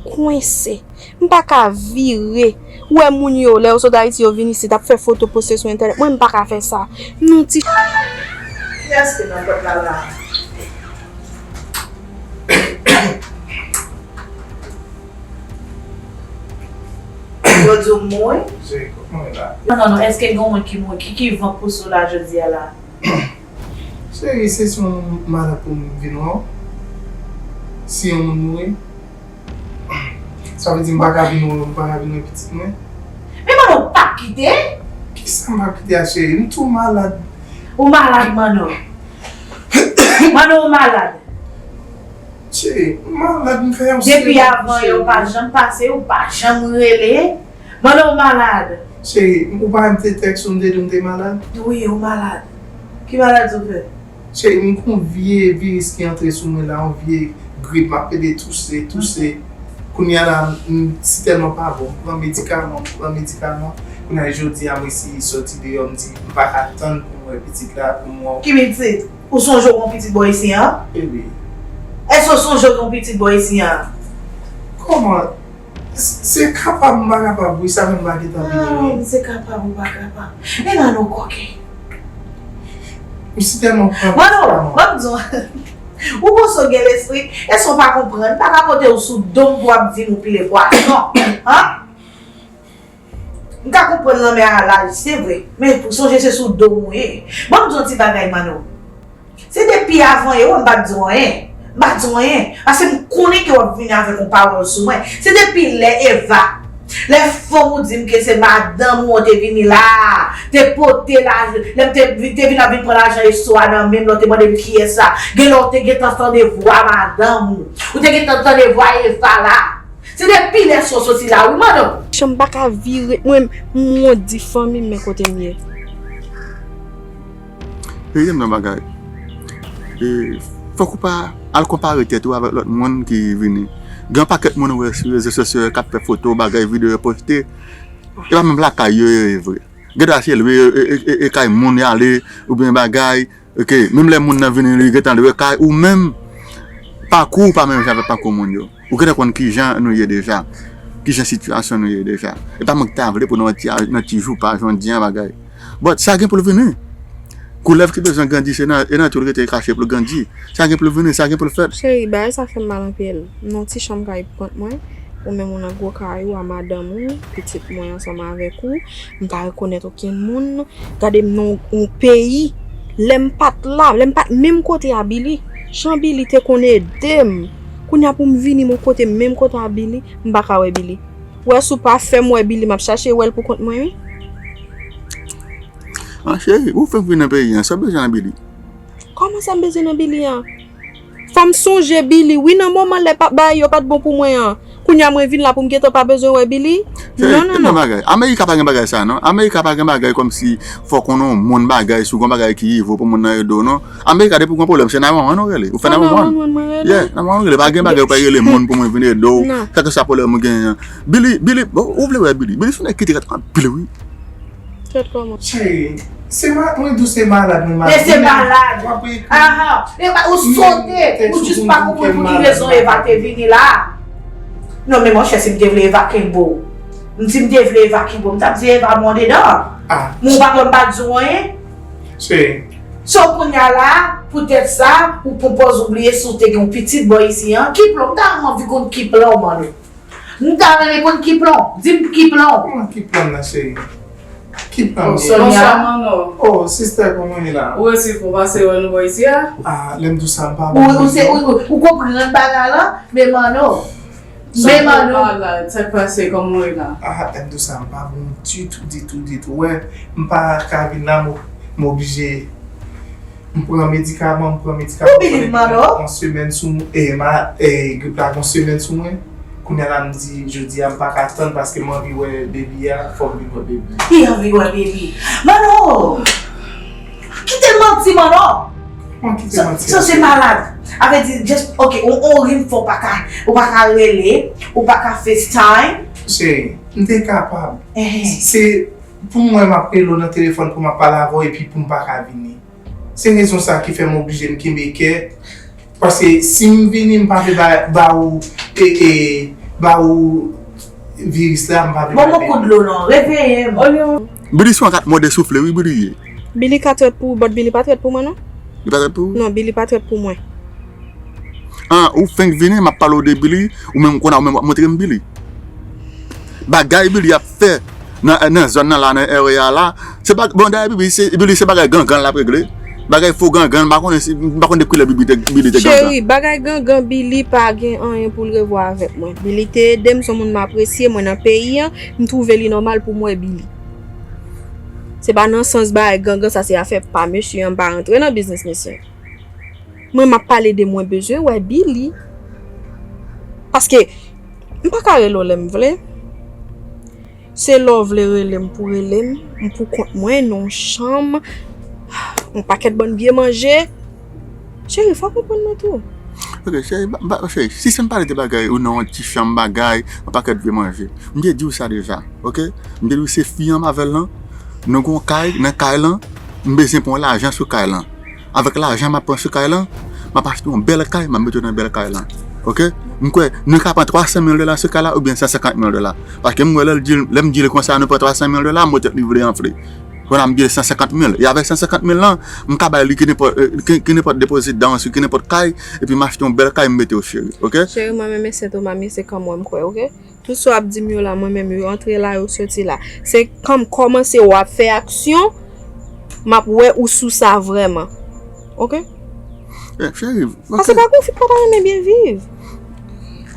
Kwense. M pa ka vire. Ou wè moun yo, lè yo sot Ayiti, yo vin isit, ap fè foto, poste sou entènèt. Mwen, m pa ka fè sa. M nan yon ti. Kiyès ki nan pòt la la? Yo di w mouri? Cheri, kot mwen la? Non, non, non, èske gen yon moun ki mouri? Ki, ki van pouse w la jodi a la? Cheri, se si yon malad pou m vin wè w. Si yon moun mouri, sa vle di m pa ka vin wè w, m pa ka vin wè pitit mwen. Men Manno, w p ap kite? Kisa m p ap kite a, cheri? M twò malad. Ou malad, Manno? Manno, ou malad? Cheri, m malad, m fè yon semèn, cheri. Depi avan yè, ou pa janm pase, ou pa janm rele. Manno, ou malad? Cheri, ou pa wè m te tèks ou, m te di w m te malad? Wi, ou malad. Ki maladi w fè? Cheri, m gon vye viris ki antre sou mwen la, yon vye grip, m ap plede touse, touse. Kounye a la, m, m sitèlman pa bon, m pran medikaman, m pran medikaman. Kounye a, jodi a, m resi sòti deyò, m di, m pa ka tann pou m wè pitit la, pou m wè. Ki pitit? Ou sonje w gon pitit bò isi an? Wi. Èske w sonje w gen yon pitit bò isi a? Kòman? Se kapab m pa kapab wi, sa menm m pa gentan vini wi. Se kapab ou pa kapab. E nan nou kòke. M si tèlman pran. Mano, ban m di w. Ou panse w gen lespri? Èske w pa konprann? M pa ka pote w sou do m pou w ap di m ou pile pwason. An? M ka konprann lanmè a laj, se vre. Men sonje se sou do m ou ye. Ban m di w yon ti bagay, Mano. Se depi avan yè, wè m pa t di w anyen. M pa t di w anyen. Paske m konnen ke w ap vini avèk yon pawòl sou mwen. Se depi lè Eva, lè fanm ou di m ke se madanm ou an te vini la a, te pote lajan, lè m te, te vin ap vin pran lajan Exo a nan men m, lè w te mande m kiyès sa, genlè w te gentan tande vwa madanm ou. Ou te gentan tande vwa Eva la. Se depi lè sa w soti la wi, madanm. Jan m pa ka vire, mwen, m wont di fanmi m men kote m ye. Tande m nan bagay. E, fòk ou pa al konpare tèt ou avèk lòt moun ki vini. Gen yon pakèt moun ou wè sou rezo sosyo yo k ap fè foto, bagay, videyo, yo poste. E pa menm lakay yo yo ye vre. Gen dwa se lwe e, e, e, e kay moun y ale, oubyen bagay. Ok, menm lè moun nan vini li gentan lwe kay ou menm, pakou ou pa menm jan avèk pakou moun yo. Ou gentan konn kijan nou ye deja, kijan sitiyasyon nou ye deja. E pa mwen ki ta vle pou nou nan ti, nan ti jou pa jodi an bagay. But sa gen pou l vini. Koulèv ki bezwen grandi se nan, e nan twou l rete kache pou l grandi. Sa gen pou l vini, sa gen pou l fèt. Cheri, bagay sa fè m mal anpil. M nan yon ti chanm kay pant mwen, ou menm ou nan gwo kay ou a madanm ou, pitit mwen ansanm avèk ou. M pa rekonèt okenn moun. Gade m nan yon peyi, lè m pa t la, lè m pa t menm kote a Billy, jan Billy te konn ede m, kounye a pou m vini m yon kote menm kote a Billy, m pa ka wè Billy. Ou wè si w pa fè m wè Billy, m ap chache wè l pou kont mwen wi. An cheri, ou fenk vin nan peyi an, sa w bezwen nan Billy? Kòman sa m bezwen nan Billy an? Fò m sonje Billy wi nan moman lè bagay yo pa t bon pou mwen an. Kounye a mwen vin la pou m gentan pa bezwen wè Billy? Non, non, non. Amerika pa gen bagay sa non. Amerika pa gen bagay kòmsi fò w konnen yon moun bagay, si w gen yon bagay ki rive w pou moun nan ede w non. Amerika depi w gen pwoblèm se nine one one ou rele. Ou fè nine one one. Yeah, nine one one ou rele. Pa gen bagay ou pa rele moun pou moun vin ede w. Kèlkeswa pwoblèm ou genyen an. Billy, Billy, ou vle wè Billy? Billy se yon nèg ki trèt anpil wi. Trèt kòman? Cheri, se ma, mwen di w se malad mwen malad. E se malad. W ap ekri. Aha. E ba, ou sote, ou jis pa konprann pou ki rezon Eva te vini la. Non, men monchè, si m te vle Eva kenbe w. M, si m te vle Eva kenbe w, m t ap di Eva mò dedan. Men w pa konn pa di w anyen. Cheri. So kounye a la, poutèt sa, ou pran pòz ou bliye si w te gen yon pitit bò isi an. Ki plan? M ta anvi konn ki plan w, Mano. M ta renmen konn ki plan w. Di m ki plan w. Kòman ki plan m nan cheri? Ki plan m gen? Bonswa Mano. Oh sister kòman w ye la? Ou resi pou pase wè nou bò isi a? Ah lè m di w sa m pa bon. Ou ou se ou ou ou konprann bagay la? Men Mano. Men Mano. Sa k pase kòman w ye la? Ah lè m di w sa m pa bon ditou ditou ditou. Wè m pa ka vin la m m oblije M pran medikaman, m pran medikaman. Ou believe Mano? Yon semèn sou mwen, e, ma, e, grip la gen yon semèn sou mwen. Kounye a la m di, jodi a m pa ka tann paske m anvi wè baby a, fò m vin wè baby. Li anvi wè baby. Mano! Kite manti, Mano! Kòman kite manti? Sa se malad. Avè di, just, ok, ou, ou rim fò w pa ka, ou pa ka rele, ou pa ka FaceTime. Cheri, m te kapab. Se pou mwen m ap rele w nan telefòn pou m ap pale avè w epi pou m pa ka vini. Se rezon sa ki fè m oblije m kenbe kè. Paske si m vini m pa vle ba, ba ou e, e, ba ou viris la, m pa vle ba. Ban m yon kout dlo non, reveye m. Billy se yon rat mòde soufle wi Billy ye. Billy ka trèt pou ou, but Billy pa trèt pou mwen non. Li pa trèt pou ou? Non, Billy pa trèt pou mwen. An, ou fenk vini, m ap pale w de Billy, ou menm kounye a ou menm w ap montre m Billy. Bagay Billy ap fè nan nan zòn nan la, nan area la, se pa, bon dayè Billy se, Billy se bagay gangan l ap regle. Bagay fo gangan, m pa konnen si, m pa konn de kilè Billy te, Billy te gangan. Cheri, bagay gangan Billy pa gen anyen pou l revwa avèk mwen. Billy te ede m, se yon moun m apresye, mwen nan peyi an, m twouve li nòmal pou m wè Billy. Se pa nan sans bagay gangan sa, se afè pa mesye an, m pa rantre nan biznis mesye. Mwen m ap pale de mwen bezwen wè Billy. Paske m pa ka rele w lè m vle. Se lè w vle rele m pou rele m, m pou kont mwen, nan yon chanm, yon pakèt bann vye manje. Cheri, fò w konprann mwen tou. Ok, cheri, cheri, si se m pale de bagay ou nan yon ti chanm bagay, yon pakèt vye manje. M te di w sa deja, ok? M te di w se fi an m avè l lan, nou gen yon kay, nan kay lan, m bezwen pran lajan sou kay lan. Avèk lajan m ap pran sou kay lan, M ap achte yon bèl kay, m ap mete w nan bèl kay lan. Oke? M kwè, nou ka pran twa san mil dola sou kay la oubyen san senkant mil dola. Paske m wè lè l di, lè m di l konsa, nou pran twa san mil dola, motè li vle anfle. Kounye a m di l san senkant mil. E avèk san senkant mil lan, m ka bay li ki nenpòt, eh, ki, ki nenpòt depozit dan, ki nenpòt kay, epi m achte yon bèl kay, m mete w cheri. Oke? Cheri, mwen menm e Sen Toma, m ye, se kanm wè m kwè, oke? Tout sa w ap di m yo la, mwen menm, yo antre la, yo soti la. Se kanm kòmanse w ap fè aksyon, m ap wè ou sou sa vrèman. Oke? Eh, cheri, oke. Paske pa gon fi k pa ta renmen byen viv.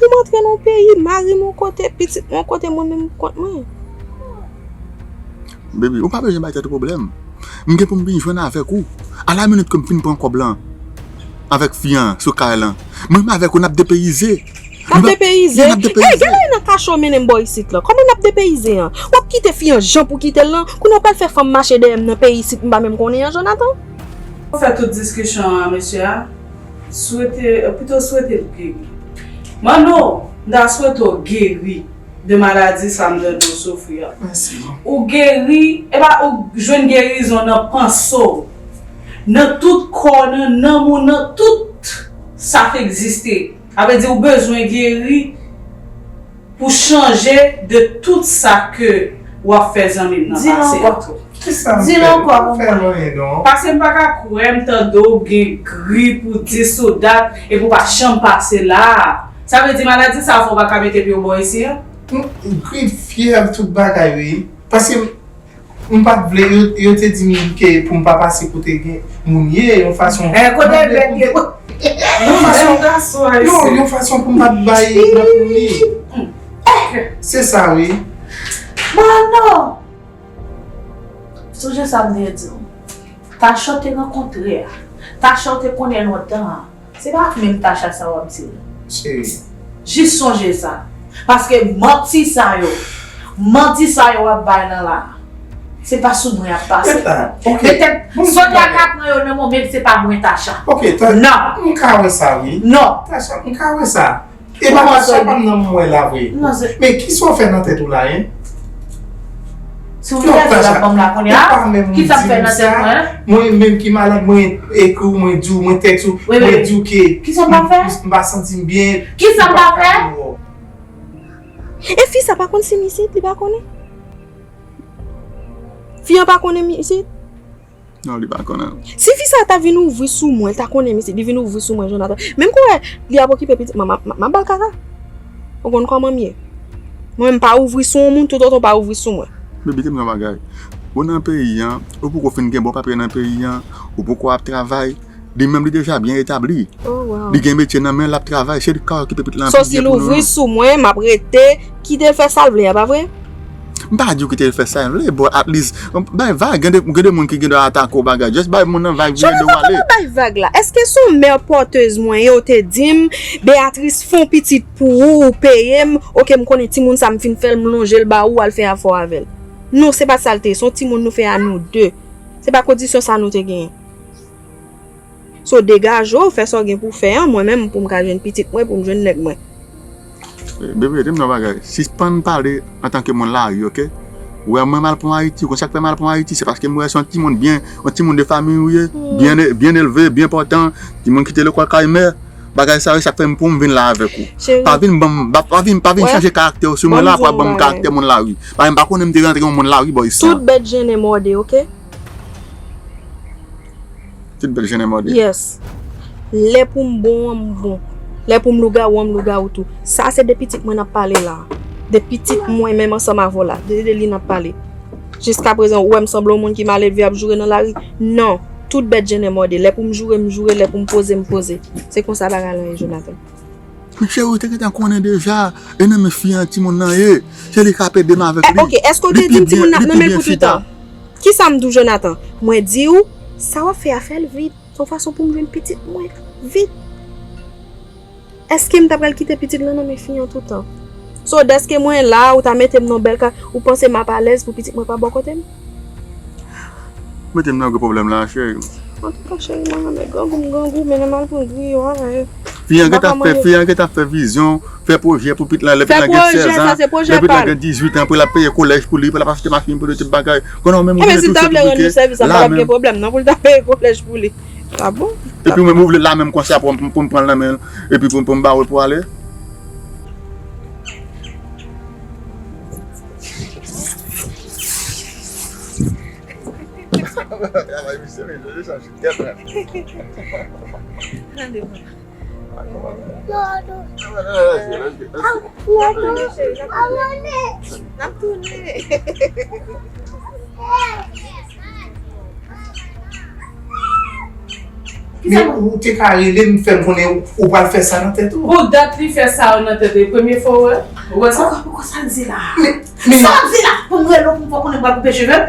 Pou m antre nan yon peyi, mari m yon kote, pitit mwen yon kote, mwen menm m kont mwen. Baby, ou pa bezwen bay tèt ou pwoblèm. M gen pou m vin jwenn avèk ou. A la minit ke m fin pran kòb lan. Avèk fi an, sou kay lan. Mwen menm avèk ou, n ap depeyize. N ap depeyize. N ap depeyize. Ey, gade nan kacho mennen m bò isit lan. Kòman n ap depeyize an? W ap kite fi an jan pou kite l lan? Kounye a w pral fè fanm mache dèyè m nan peyi isit m pa menm konnen an, Jonathan? Pou fè tout diskisyon an, mesye a, swete, pito swete l geri. Manno, m ta swete w geri de maladi sa m tande w soufri a. Mèsi. Ou geri, e pa ou jwenn gerizon nan panse w, nan tout kò w, nan nanm ou, nan tout sa k egziste. Sa vle di ou bezwen geri pou chanje de tout sa ke w ap fè zanmi m nan pase a tou. Kisa m fè? Di l ankò, monchè. Paske m pa ka kwè m tande w gen grip ou dis ou dat epi w pa janm pase la a. Sa vle di maladi sa a fè w pa ka mete pye w bò isi a? Grip, fyèv, tout bagay, wi. Paske m pa t vle, yo, yo te di m ke pou m pa pase kote gen moun ye, yon fason. Eh, kote bèt ye? Yon fason, non, yon fason pou m pa t bay nan moun ye. Se sa, wi. Bon, non. Sonje sa m te di w. Tacha w te rankontre a. Tacha w te konnen lontan an. Se pa menm Tacha sa w ap di l. Cheri. Jis sonje sa. Paske manti sa yo, manti sa yo w ap bay lan la, se pa sou mwen y ap pase. Petèt, petèt, sòlda ka pran yo nan mwen, men se pa mwen, Tacha. Ok, non. M ka wè sa, wi. Non. Tacha, m ka wè sa. E pa Tacha pa m nan mwen la vre. Men kisa w fè nan tèt ou la, en? Si w vin fè sa ban m la kounye a, kisa m fè nan tèt mwen? Mwen menm ki malad, mwen ekri w, mwen di w, mwen tèks ou, mwen di w ke m pa santi m byen. Kisa m pa fè? E fi sa pa konn si m isit, li pa konnen? Fi an pa konnen m isit? Non, li pa konnen. Si fi sa ta vin ouvri sou mwen, l ta konnen m isit, li vin ouvri sou mwen, Jonathan. Menm koulè, li ap okipe pitit mwen, m ap, m ap, m ap ba l kaka. Ou konn kòman m ye. Mwen, m pa ouvri sou yon moun, toutotan w pa ouvri sou mwen. Baby, tande yon bagay. Ou nan peyi an, ou poko fin gen bon papye nan peyi an, ou poko ap travay, li menm li deja byen etabli. Oh, wow. Li gen metye nan men l, l ap travay, se li k ka okipe pitit lan pi byen pou nou. So, si l ouvri sou mwen, m ap rete, kite l fè sa l vle a, pa vre? M pa di w kite l fè sa l vle, but at least, bay vag, gen de, gen de moun ki gen dwa atake w bagay, just bay moun nan vag, vire do w ale. Jonathan, kòman bay vag la? Èske se yon mè pòtez mwen ye, ou te di m, Beatrice fè yon pitit pou ou, ou peye m, oke, m konnen timoun sa m fin fè l, m lonje l ba ou, al fè afè w avè l. Non, se pa sa l te ye, se yon timoun nou fè a nou de. Se pa kondisyon sa nou te genyen. So, degaje w, fè sa w gen pou w fè an, mwen menm, pou m ka jwenn pitit mwen, pou m jwenn nèg mwen. Eh, bebe, tande m yon bagay. Sispann pale antanke moun lari, oke? Ou wè mwen m al pran Ayiti, ou konn sa k fè m al pran Ayiti? Se paske m wè se yon timoun byen, yon timoun de fanmi ou ye, byen, byen elve, byen pòtan, timoun ki te lekòl kay mè. Bagay sa yo, sa k fè m pou m vin la avèk ou. Pa vin ban m, pa, pa vin, pa vin chanje karaktè w sou mwen la, pou ap ban m karaktè moun lari. Paske m pa konnen m te rantre yon moun lari bò isi an. Tout bèt jennen mòde, oke? Tout bèt jennen mòde. Yes. Lè pou m bon an, m bon. Lè pou m lougawou an, m lougawou tou. Sa se de pitit mwen n ap pale la. De pitit mwen menm ansanm avè w la. De, de li n ap pale. Jiskaprezan, ou wè m sanble yon moun ki malelve ap joure nan lari? Non. Tout bèt jennen mòde. Lè pou m joure, m joure. Lè pou m poze, m poze. Se konsa bagay lan ye, Jonathan. Men cheri, ou te gentan konnen deja, e nan men fi an timoun nan ye. Se li k ap ede m avèk li. Eh, ok, èske w te di m timoun nan ap nan men l pou toutan? Kisa m di w, Jonathan? Mwen di w, sa w ap fè a, fè l vit. Se yon fason pou m jwenn pitit mwen vit. Èske m ta pral kite pitit lan nan men fi an toutan? So, dèske mwen la, ou ta mete m nan bèl kay, ou panse m ap alèz pou pitit mwen pa bò kote m? Mete m nan gwo pwoblèm la, cheri. Antouka, cheri, mwen renmen grangou, m grangou, mennen m al pran griyo a, e. Fi an gentan fè, fi an gentan fè vizyon, fè pwojè pou pitit lan, lè pitit lan gen sèz an, lè pitit lan gen dizuit an, pou l ap peye kolèj pou li, pou l ap achte machin pou li, tout bagay. Konnen w menm ou gentan touche pou li ke la menm. Ebyen, si l ta vle rann li sèvis, sa pa t ap gen pwoblèm, non, pou l ta peye kolèj pou li. Ah bon? Epi ou menm ou vle l la menm konsa pou m, pou m pran l nan men l, epi pou, pou m ba w l pou ale? Travay misye, men, je change tèt, men. Tande, papa. N ap tounen, cheri, n ap tounen. N ap tounen. Kisa ou te ka rele m, fè m konnen ou, ou pral fè sa nan tèt ou? Pou dat li fè sa nan tèt li, premye fwa ou wè? Ou wè sa? Poko, poko, sa l di la? Men, men sa l di la? Pou m rele w pou m fè w konnen m pral koupe cheve m?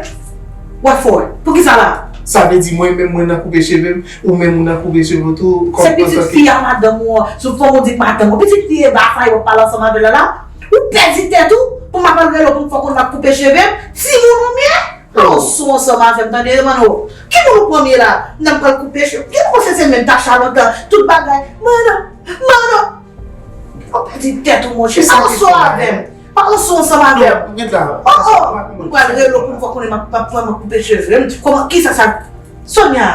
Wè fò wè. Poukisa la? Sa vle di mwen menm mwen nan koupe cheve m, ou menm ou nan koupe cheve w tou, kòm antanke. Se pitit fi a madanm ou an, sou fòm ou di madanm ou. Pitit fi e ba sa yo pale ansanm avè l la. Ou pèdi tèt ou, pou m ap al rele w pou m fè w konnen m ap koupe cheve m. Timoun ou m ye? Aw, sou ansanm avè m, tande, Manno. Ki moun ou pran m ye la? Nan m pral koupe cheve m. Ki konsèse menm Tacha lontan? Tout bagay. Manno, Manno. Ou pèdi tèt ou, monchè. Aw, sou avè m. Pa ranson ansanm avè m. Non, ret la. Oh, oh! M pral rele w pou m fè w konnen m ap, m ap, m ap koupe cheve m. Kòman, kisa sa? Sonia!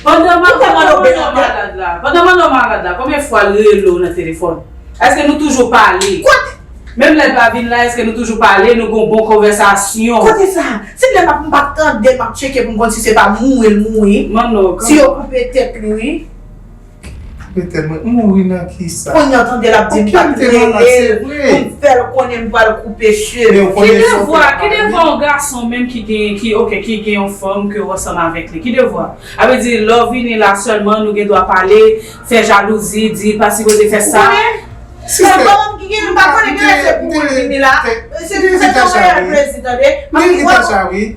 Pandan m ap, pandan m ap malad la, pandan m ap malad la, konbyen fwa l rele w nan telefòn? Èske nou toujou pale? Kote? Menm lè l pa vin la, èske nou toujou pale, nou gon bon konvèsasyon? Kote sa? Si m lè m ap, m p ap tande, m ap tcheke pou m konn si se pa mouri l mouri. Manno, si yo koupe tèt li, wi. Koupe tèt mwen, m mouri nan kisa? Kounye a w tande l ap di m pa t rele l pou m fè l konnen m pral koupe cheve l. Ki devwa, ki devwa yon gason menm ki gen, ki, oke, ki gen yon fanm ke w ansanm avèk li? Ki devwa? A vle di, lè w vini la sèlman, nou gen dwa pale, fè jalouzi, di pa sipoze fè sa. Ou konnen? Sistè, se fanm ki gen, m pa konnen ki lè se pou l vini la. Se, se, se yon reyèl plezi, tande. M vin Tacha, wi.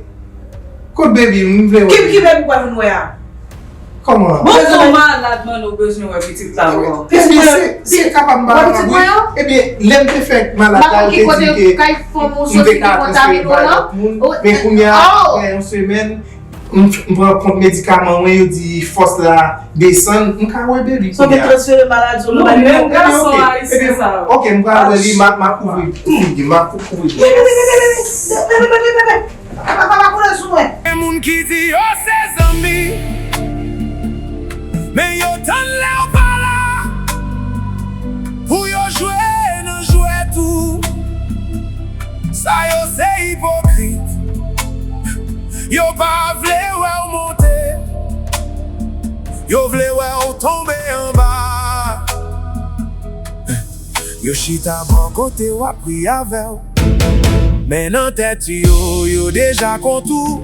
Kot baby m, m vle wè. Ki, ki baby w pral vin wè a? Kòman? Bon, ou malad, Manno, ou bezwen wè pitit la ankò. Ebyen, se, se kapab m pa kapab, wi. Ebyen, lè m te fèk malad la, yo te di ke m te ka transfere bay lòt moun. Men kounye a, apre yon semèn, m, m pran kont medikaman mwen, yo di fòs la desann, m ka wè baby kounye a. Transfere maladi yo. Non, men yon gason ayisyen sa. Oke, m pral wè li, m a, m a kouvri figi m, m a kouvri. Papa, papa, koule sou mwen. Gen moun ki di yo se zanmi, men yo tann lè w pa la pou yo jwe nan jwèt ou. Sa yo se ipokrit. Yo pa vle wè w monte. Yo vle wè w tonbe anba. Yo chita bò kote w ap ri avè w. Men nan tèt yo, yo deja kont ou.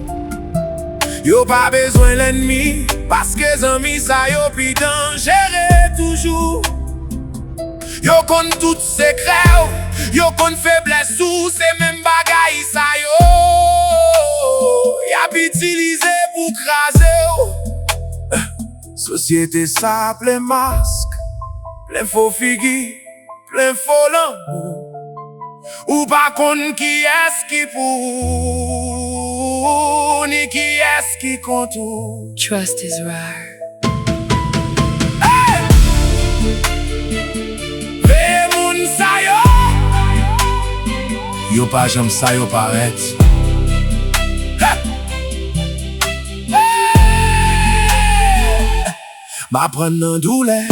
Yo pa bezwen lènmi, paske zanmi sa yo pi danjere toujou. Yo konn tout sekrè w, yo konn feblès ou, se menm bagay sa yo y ap itilize pou kraze w. Sosyete sa plen mask, plen fo figi, plen fo lanmou. Ou pa konn kiyès ki pou ou, ni kiyès ki kont ou. Trust is rare. Hey! Veye moun sa yo. Yo pa janm sa yo parèt. Hey! Hey! M aprann nan doulè.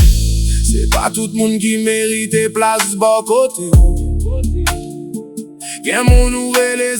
Se pa tout moun ki merite plas bò kote w. Gen moun ou rele